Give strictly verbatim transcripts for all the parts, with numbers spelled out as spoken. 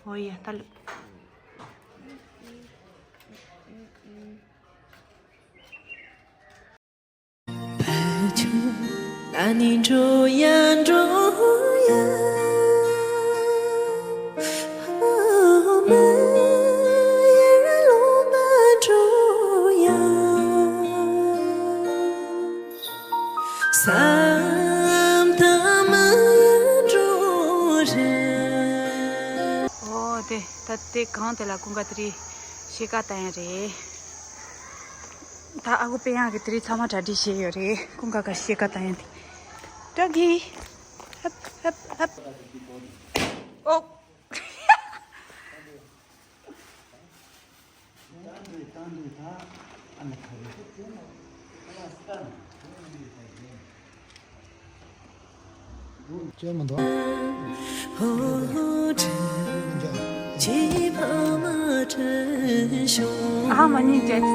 ཨོ་ཡ་ད་ལོ། ཨོ་དེ་ད་དེ་གང་དེ་ལ་ཀུན་དགའ་དེ་རིང་ཤེལ་ཀ་བཏང་ཡ་རེད། ད་ཨ་ཁུ་དཔེ་ཡག་གི་དེ་རིང་ཚང་མ་གྲ་སྒྲིག་བྱས་ཡོད་རེད། ཀུན་དགའ་ག་ཤེལ་ཀ་བཏང་ཡ་དེ། སྐྲག་གི། ཧབ་ཧབ་ཧབ། ཨོ། ཅེས་མི་འདུག་ཨ་མ་ནི་ཅེས་ཟེར་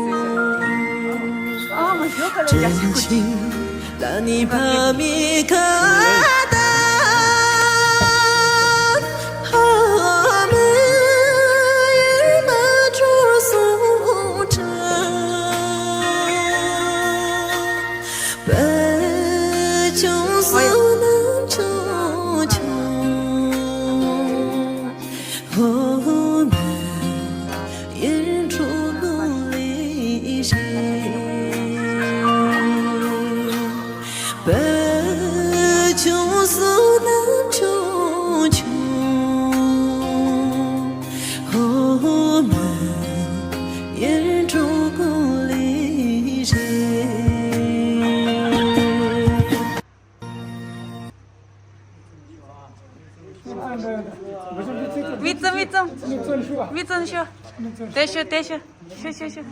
ཤག་ཨ་མ་ཞོ་ཁ་ལ་ཡ་ཤི་ཁུ་ཅི། མི་ཙམ་མི་ཙམ། མི་ཙམ་ཤོ། དེ་ཤོ་དེ་ཤོ། ཤོ་ཤོ་ཤོ།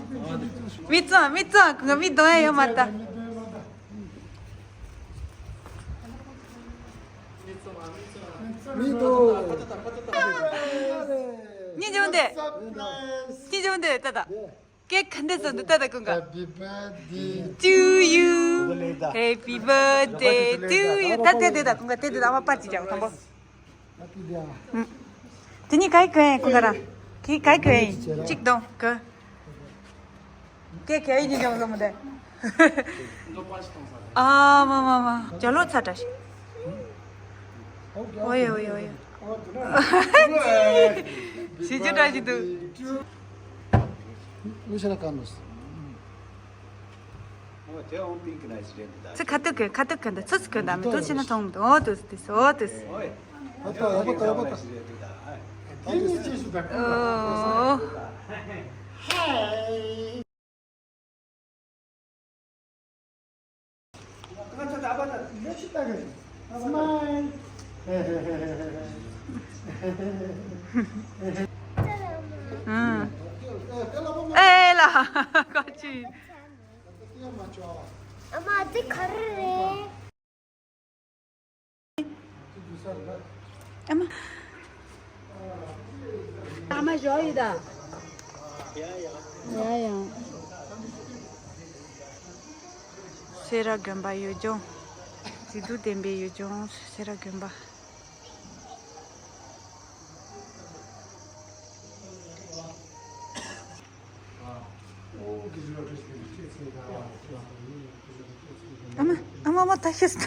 མི་ཙམ་མི་ཙམ་གང་ག་མི་གདོང་ཡ་ཡོད་མ་ད། མི་ཙམ། ཉིན་ཅུང་དེ། ཉིན་ཅུང་དེ་ད་ད། ཀེག་ག་འདྲ་བཟོ་འདུག་ལྟ་ད་ཀུན་དགའ། Happy birthday to you. Happy birthday to you. ད་དེ་དེ་ད་ཀུན་དགའ་དེ་དེ་ད་ཨ་མ་པར་ཅིག་རྒྱག་དང་པོ། དེ་ནི་ག་ཡི་གོན་ཡིན་ཀུན་དགའ་རང་། གི་ག་ཡི་གོན་ཡིན་གཅིག་གདོང་ག་ཀེག་ག་ཡི་ཉིན་ཅང་བཟོ་མི་འདུག་ཨ་མ་མ་མ། ཇ་ལོ་ཚ་དྲག་ཤི། ཨོ་ཡ་ཨོ་ཡ་ཨོ་ཡ། ཞི་ཅི་དྲག་ཅི་འདུག་ལུ་ཤ་ལ་ཀ་མོ་སི། ཚེ་ཁ་ཐུག་གི་ཁ་ཐུག་གི་འདི་ཚོ་ཚིག་གི་འདི་མི་ཐུག་ཕྱི་ན་མཐོང་མི་འདུག་ཨོ་དུས་དུས་ཨོ་དུས། ཨོ་ཡ། ཡག་པོ་ཡག་པོ་ཡག་པོ། ཨོ། ཨེ་ལ་ཀ་ཅི། ཨ་མ་འདི་ག་རེ་རེད། ཨ་མ། ཨ་མ་ཞོགས་ཡོད་ད། ཡ་ཡ། སེ་ར་དགོན་པ་ཡུལ་ལྗོངས། མཛེས་སྡུག་ལྡན་པའི་ཡུལ་ལྗོངས་སེ་ར་དགོན་པ། ཨ་མ་ཨ་མ་ཨ་མ་ད་ཤེས་ད།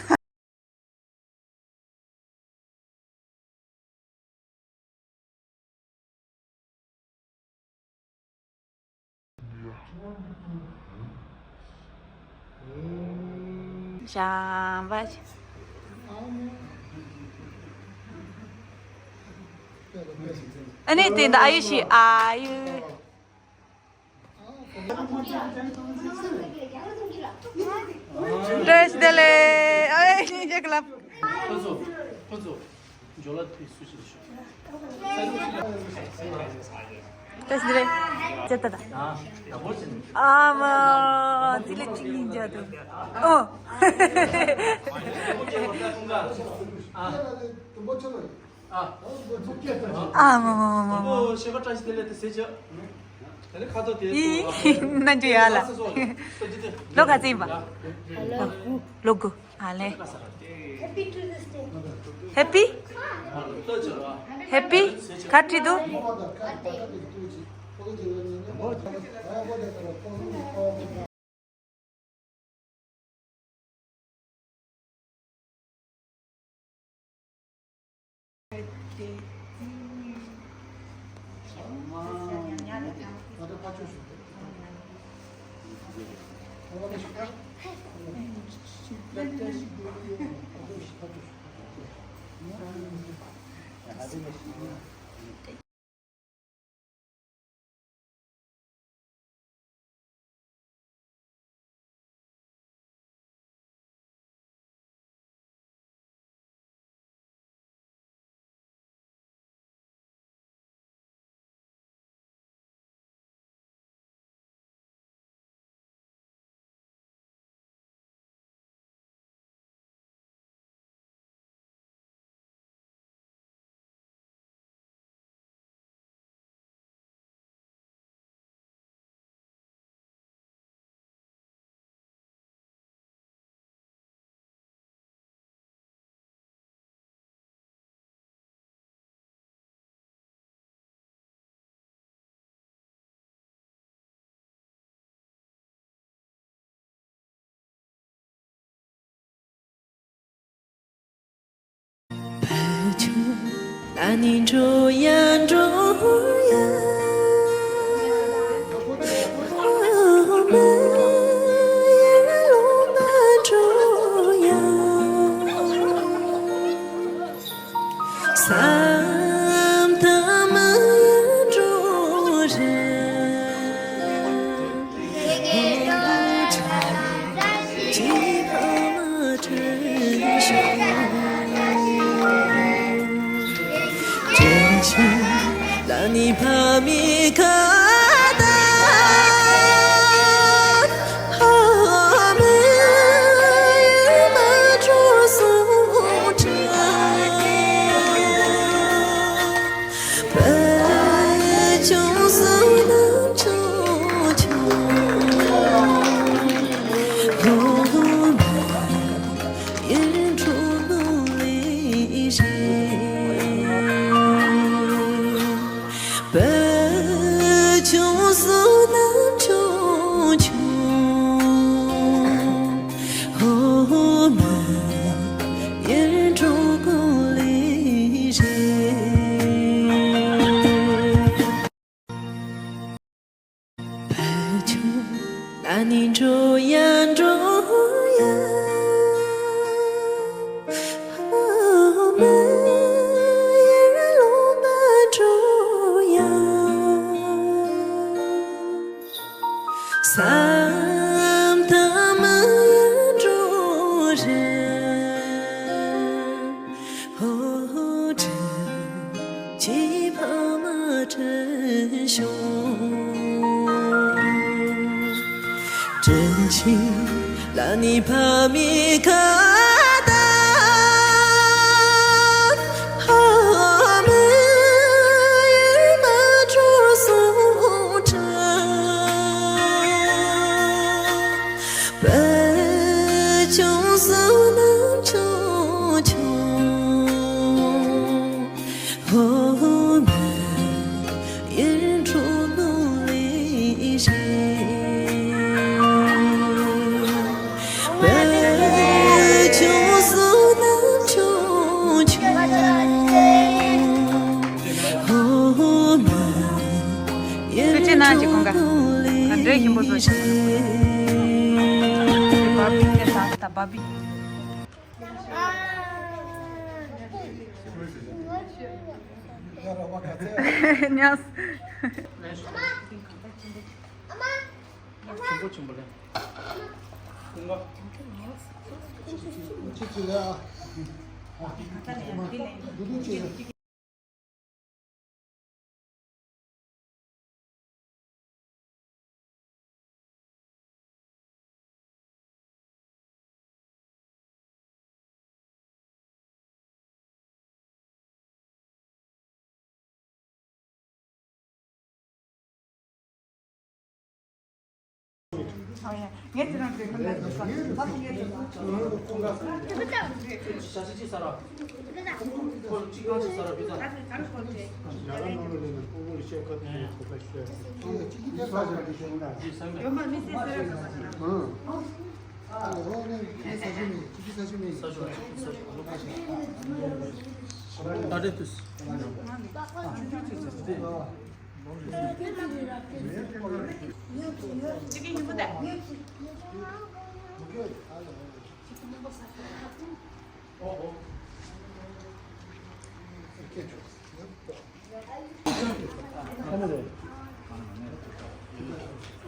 བྱམས་པ་ཞིག་ཨ་ནི་དེ་འདི་ཨ་ཡུ་ཤི་ཨ་ཡུ། བཀྲ་ཤིས་བདེ་ལེགས། ཨེ་ཉིན་རྒྱབ་ཀླབ། ཁོ་ཚོ། ཁོ་ཚོ། ཇོ་ལ་ཕི་སུ་ཞིག་ཤོག་བཀྲ་ཤིས་བདེ་ལེགས། ཅེ་ཏ་ཏ། ཨ་མ། ཙི་ལེ་ཅི་ཉིན་རྒྱབ་དུ། ཨོ། ཨ། ཨ་མ་མ་མ་མ་མ། ཨོ་ཤེས་པ་བཀྲ་ཤིས་བདེ་ལེགས་དེ་ཟེར་ཆོག་དེ་ནི་ཁ་ཐོག་དེ་ཡི། ན་འཇུ་ཡ་ལ། ལོ་ག་ཚོད་ཡིན་པ། ལོ་དགུ། ཨ་ལེ། Happy to this day. Happy? ཧེ་པི། ག་བྲིས་འདུག་བུ་ཆུང་ལ་ནི་འགྲོ་ཡ་འགྲོ་ཡ། ཨོ་མ་ཡར་ལོང་ན་འགྲོ་ཡ། བསམ་དང་མ་ཡར་འགྲོ་ར། བུ་ཆུང་ལ་ནི་འགྲོ་ཡ་འགྲོ་ཡ། ཨོ་མ་ཡར་ལོང་ན་འགྲོ་ཡ། བསམ་དང་མ་ཡར་འགྲོ་ར། ཨོ་དྲིན་ཅན་ཕ་མ་དྲིན་ཤོང་། དྲིན་ཆེན་ལ་ནི་ཕ་མའི་ཁ་བཏགས། ཨ་མ་ཡར་མ་འགྲོ་སོང་དྲ། བུ་ཆུང་བསོད་ནམས་ཆུང་ཆུང་། ཨོ་མ་ཡར་འགྲོ་ནོ་ལེ་རེད། བུ་ཆུང་བསོད་ནམས་ཆུང་ཆུང་། ཨོ་མ་ཡར་འགྲོ་ནོ་ལེ་རེད། ཐུགས་རྗེ་གནང་། ཅིག་ཁོང་ག་ག་འདྲའི་ཞིམ་པོ་བཟོ་བྱས། བ་བི་དེ་ད་ད་བ་བི། ཉལ། ཆུང་པོ་ཆུང་པོ་ལ། ཀུན་དགའ། ངས་དེ་རང་བྱས་ཁ་ལག་ཡོད་ས། ད་ངས་དེ་རང་བྱས། ཁོ་ལ་གཅིག་གང་ཞིག་ཟ་ར། ཁོ་ལ་གཅིག་གང་ཞིག་ཟ་ར་བི་ཙང་།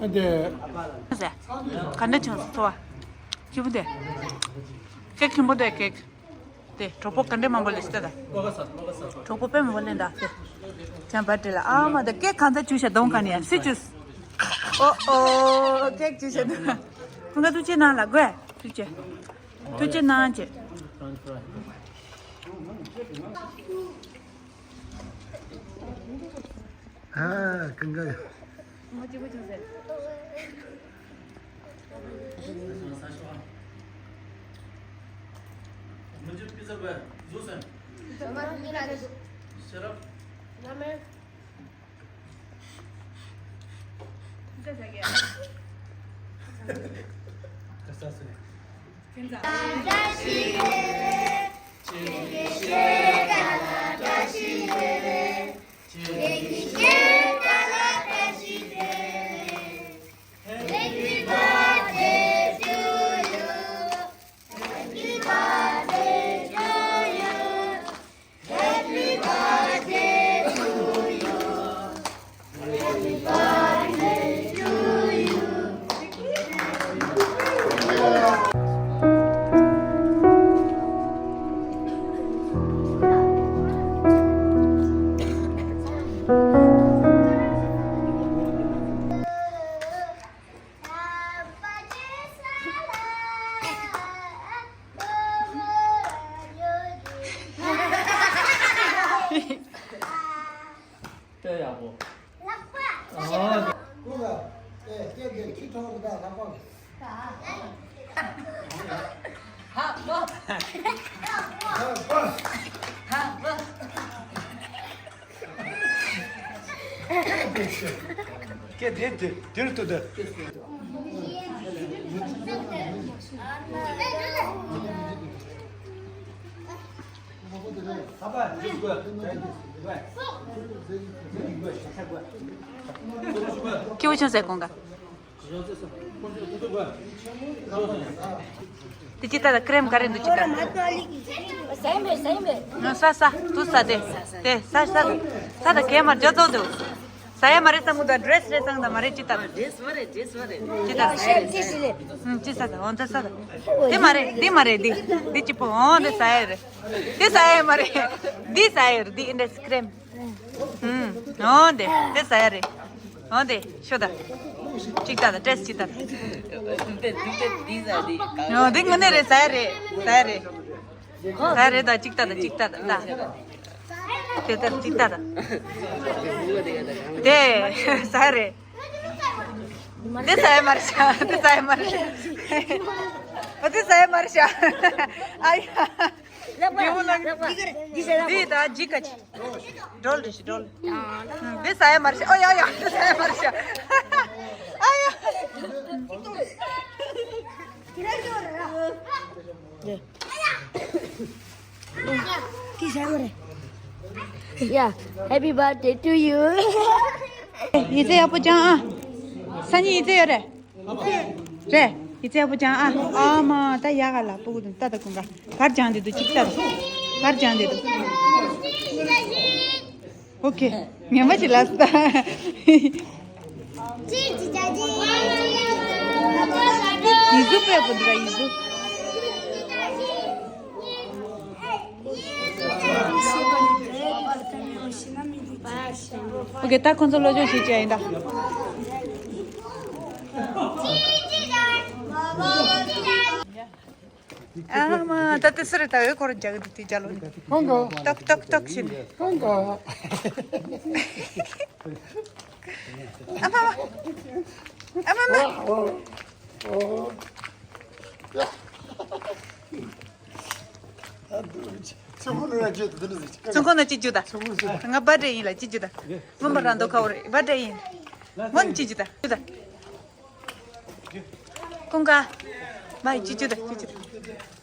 ཨ་དེ། ག་འདྲ་བྱུང་སོང་། ཚོར་བ། སྐྱིད་པོ་འདུག་ཀེག་སྐྱིད་པོ་འདུག་ཀེག་དེ་གྲོགས་པོ་ག་འདྲ་མང་པོ་སླེབས་ཤག་ད། གྲོགས་པོ་དཔེ་མང་པོ་སླེབས་འདུག་དེ། ཅང་བར་དེ་ལ་ཨ་མ་ད་ཀེག་གང་ཚ་བྱུང་ཤག་གདོང་ག་ནས་ཡང་སུས་བྱུགས། ཨོ་ཨོ་ཀེག་བྱུགས་ཤག་འདུག་ཁོང་ག་ཐུགས་རྗེ་གནང་ལ་དགོས། ཐུགས་རྗེ། ཐུགས་རྗེ་གནང་བྱས། ཨ། གང་ག་ལྟ་ཡག་པོ། ལག་པ། ཨ། ཀུ་ག་ཨེ་སྐད་དེ་ཁྱི་ཐོག་རེད་ད་ལག་པ། ཧ་པ། ཧ་པ། ཧ་པ། སྐད་དེ་དེ་དེར་ཏུ་དེ། སྐྱིད་པོ་བྱུང་ཟེར་གོང་ག་དེ་ཅི་ལྟ་ད་ཀྲེམ་ག་རེ་འདུག་ཅི་ལྟ། ས་ས་དུ་ས་དེ་དེ་ས་ས་ས་ད་གས་མར་ཇོ་ཙོ་འདུག་ས་ཡ་མ་རེད་ཙང་མུ་ད་ཌི་རེ་སི་རེད་ཙང་ད་མ་རེད་ཅི་ལྟ། ཌི་རེ་སི་མ་རེད་ཌི་རེ་སི་མ་རེད། ཅི་ལྟ། ཤེར་ཅི་ཞིག་རེད། ཅི་ས་ད་འོ་ད་ས་ད་དེ་མ་རེད་དེ་མ་རེད་དེ་དེ་ཅི་པོ་འོ་དེ་ས་ཡ་རེད། དེ་ས་ཡ་མ་རེད། འདི་ས་ཡ་རེད། འདི་ཨིན་ཌ་སི་ཀྲེམ། ཨུམ། འོ་དེ་དེ་ས་ཡ་རེད། འོ་དེ་ཤོ་ད། ཅིག་ད་ད་ཏྲེས་ཅིག་ད་ད། འོ་དེ་དངོས་གནས་རེད། ས་ཡ་རེད། ས་ཡ་རེད། ས་ཡ་རེད་ད། ཅིག་ད་ད་ཅིག་ད་ད་ད། དེ་ད་ཅིག་ད་ད། དེ་ས་ཡ་རེད། དེ་ས་ཡ་མ་རེད་ཤག་དེ་ས་ཡ་མ་རེད་ཤག་འོ་དེ་ས་ཡ་མ་རེད་ཤག་ཨ་ཡ། འདི་ད་ཇི་ཀ་ཅི། སྒྲོལ་རེ་ཞིག་སྒྲོལ། འདི་ས་ཡ་མར་ཤ། ཨོ་ཡ་ཡ། འདི་ས་ཡ་མར་ཤ། ཨ་ཡ། འདི་ས་ཡ་མར་རེད། Yeah, happy birthday to you. ཡིག་ཚད་ཡག་པོ་སྦྱང་ཨ། སང་ཉིན་ཡིག་ཚད་ཡོད་རེད། རེད། ཡིག་ཚད་ཡག་པོ་སྦྱང་ཨ། ཨ་མ་ད་ཡག་ག་ལ་སྤུ་གུ་དང་ལྟ་ད་ཀུན་དགའ། བར་སྦྱང་དེ་འདུག་ཅིག་ལྟ་ད། བར་སྦྱང་དེ་འདུག་ཨོ་ཁེ། ངན་པ་ཞིག་ལབ་ས། ཡིག་གཟུགས་དཔེ་པོ་འདུག་ག་ཡིག་གཟུགས། ཨོ་ཁེ། ད་ཁོང་ཚོ་སློབ་སྦྱོང་བྱེད་ཀྱི་ཡིན་ད། ཨ་མ་ད་དེ་སུ་རེད། ད་འོས་སྐོར་རྒྱག་གི་འདུག་དེ་རྒྱ་ལོ་ནི། ཧོང་གོ། ཏོག་ཏོག་ཏོག་བྱེད་ནི། ཧོང་གོ། ཨ་མ་མ། ཨ་མ་མ། ཨོ། ཡ། ཨ་འདུག་ཚོན་ཁུང་ནང་ཅིག་འདི་འདྲ་ཟེར། ཚོན་ཁུང་ནང་ཅིག་རྒྱུགས་དང་། ཚོན་ཁུང་ཟེར། ང་པར་འདྲ་ཡིན་ལ་ཅིག་རྒྱུགས་དང་། མུན་པ་རང་དུ་ཁ་བོར་པར་འདྲ་ཡིན། སྔོན་ཅིག་རྒྱུགས་དང་། རྒྱུགས་དང་། ཀུན་དགའ། མ་ཡི་ཅིག་རྒྱུགས་དང་། ཅིག་རྒྱུགས་དང་།